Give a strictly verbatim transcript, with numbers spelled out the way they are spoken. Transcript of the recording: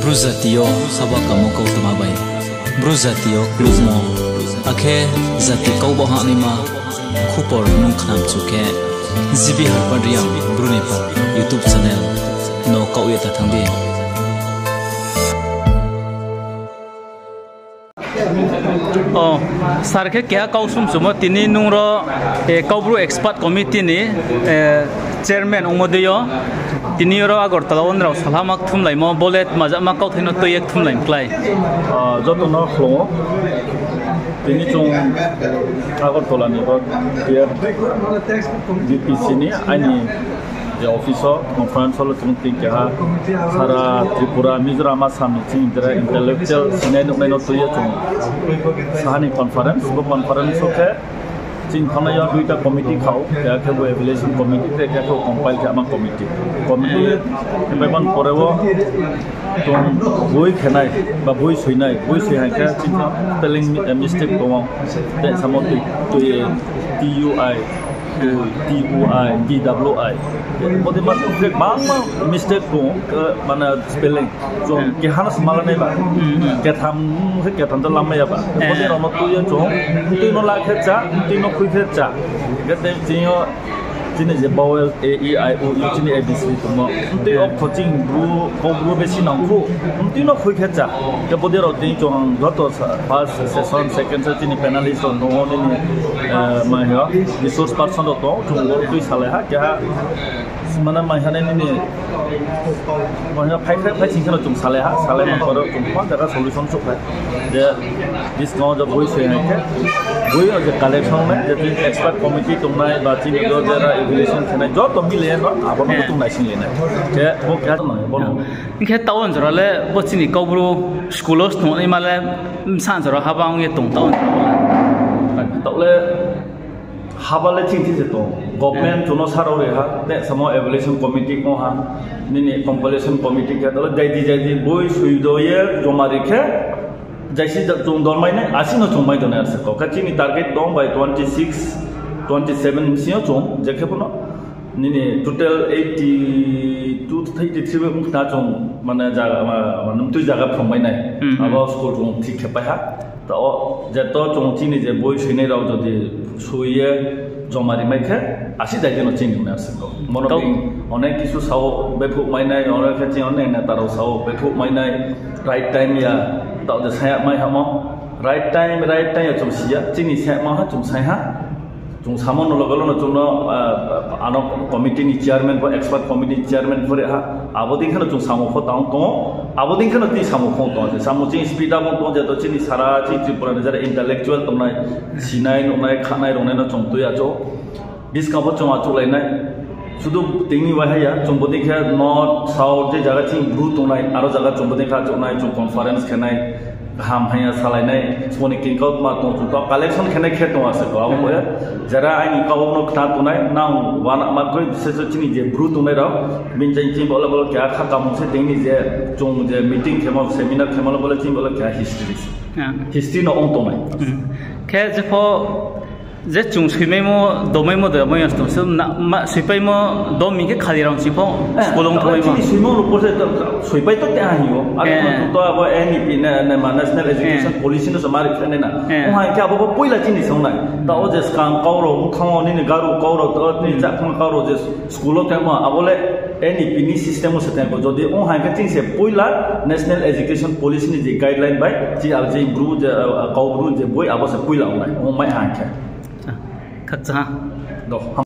Bru jati yo haba kamo kautma bai Bru jati yo klubmo, akhe jati kau bo hahnaima khupor nung khnamchu khe, G B Harpad Reang Bru ni pal YouTube channel no kaoh ye ta thanng di. O, sir khe keha kau sumchumo, tini nung ro, eh, Kaubru Expert Committee ni, eh, chairman ongmo dei yo, tini ro Agartala wo nrao salhama kthumlaimo, bo le tmajama kauthai no tui ye kthumlai klái. Ah, joto no khlum ou. Tini chung Agartala ni bo B P C ni aini je office o conference hall o chung tini keha sara Tripura, Mizoram, Assam ni chini jera intellectual sinai nuhnai no tui ye chung saha ni conference, bo conference o khe chini thanngnai yo duita committee kha ou, keha khe bo evaluation committee, tei keha khe bo compile khe ama committee. Committee khe bai ban pore wo chung boi khenai, ba boi soinai, boi soi hai khe chini spelling mi-, eh, mistake tong ou, tei samo tui, tui, T U I, tui, T U I, T W I. Bo dei ma tui khe bangma mistake tong ou, eh, mane spelling. Chung keha no smalanai ba. Ketham khe ketham to lamai ya ba. Bo dei rao no tui ye chung, tui no la khe cha, tui no khui khe cha. Khe tei chini yo chini je vowel A, E, I, O, U, chini A B C D tongmo. Tei o kho chini Bru, Kaubru besi nang khu, tui no khui khe cha. Khe bo dei rao tini chung ang joto sa-, first session, second session chini panelist rao tong ou, nini, eh, ma hing yo, resource person rao tong ou, chung bo tui salai ha, keha, mane ma hing nai nini, ma hing phai, phai, phai sing khe no chung salai ha, salai ma pore chung ma jaga solution souhphai. Je, buskang wo je boi soi hai khe, boi yo je collection nai, je expert committee tongnai, ba chini jo jera evaluation khenai, joto mile no, abo no chung naising le nai. Je, bo keha nang, bo no. Hing khe taoh wo jora le, bo chini Kaubru school wo tongnaima le, bsa jora haba ong ye tong taoh wo jora le. Taoh le, haba le chini thi se tong. Government chung no sarao ri ha, te samo evaluation committee kong ha, nini compilation committee khe, taoh le jaidi jaidi boi soi do ye joma ri khe, jaisi ja-, chung dol mai nai, asi no chung mai do nai arse kau. Khe chini target tong bai twenty six, twenty seven bsing yo chung, je khe bo no, nini total eighty two, eighty three bai ong khna chung, mane jaga, ma-, mane mtui jaga phrung mai nai. Abo school chung thik khe pai ha. Taoh, jeto chung chini je boi soinai rao jodi soi ye joma ri mai khe, asi jaidi no chini nai arse kau. Mono being onek kisu sao bephuh mai nai, onek khe chini onek neta rao sao bephuh mai nai, right time ya, taoh je saya mai hamo, right time, right time ya chung si ya, chini saya ma ha chung sai ha. Chung samo no loge loge no chung no, ah, ano committee ni chairman pho, expert committee ni chairman pho ri ha. Abo dei khe no chung samung pho tang tong ou. Abo dei khe no tini samung pho tong ou. Samung chini speed up tong ou, jeto chini sara chini Tripura ni jera intellectual tongnai, sinai, nuhnai, khanai, rungnai no chung tui achouh. Buskang pho chung achouhlai nai. Sudu tini wai ha ya, chung bodei khe north, south, je jaga chini Bru tongnai, aro jaga chung bodei khe achouh nai, chung conference khe nai, kaham hamya salai nai, sbo ni kingkautma tong chung to collection khe nai khe tong ase ko, abo bo ye. Jera aini kau no khna tongnai, nang uanama kroi, bises chini je Bru tongnai rao, bini chini bo le bo le keha kha kamung se tini je, chung je meeting khemo, seminar khemo le bo le chini bo le keha history. History no ong tongnai. Khe jepho je chung soimaimo, domaimo, domaimo tong se, soipaimo, dom hing khe khali rao si pho, school ong thanngmaimo. Chini soimo rao pho se, soipai to te ha hing ou. Are to abo N E P, na, na, ma, National Education Policy no se mari khe nai na. Ong hai khe abo pho poila chini se ong nai. Taoh je skang kau rao, ong thanng ou nini Garo kau rao, taoh nini Chakma kau rao je school wo thanngmo, abo le N E P ni system wo se thanng ou. Jodi ong hai khe chini se poila National Education Policy ni je guideline bai, chini abo je Bru je, ah, Kaubru je boi, abo se poila ong nai, ong mai hai khe. Khakchang ha.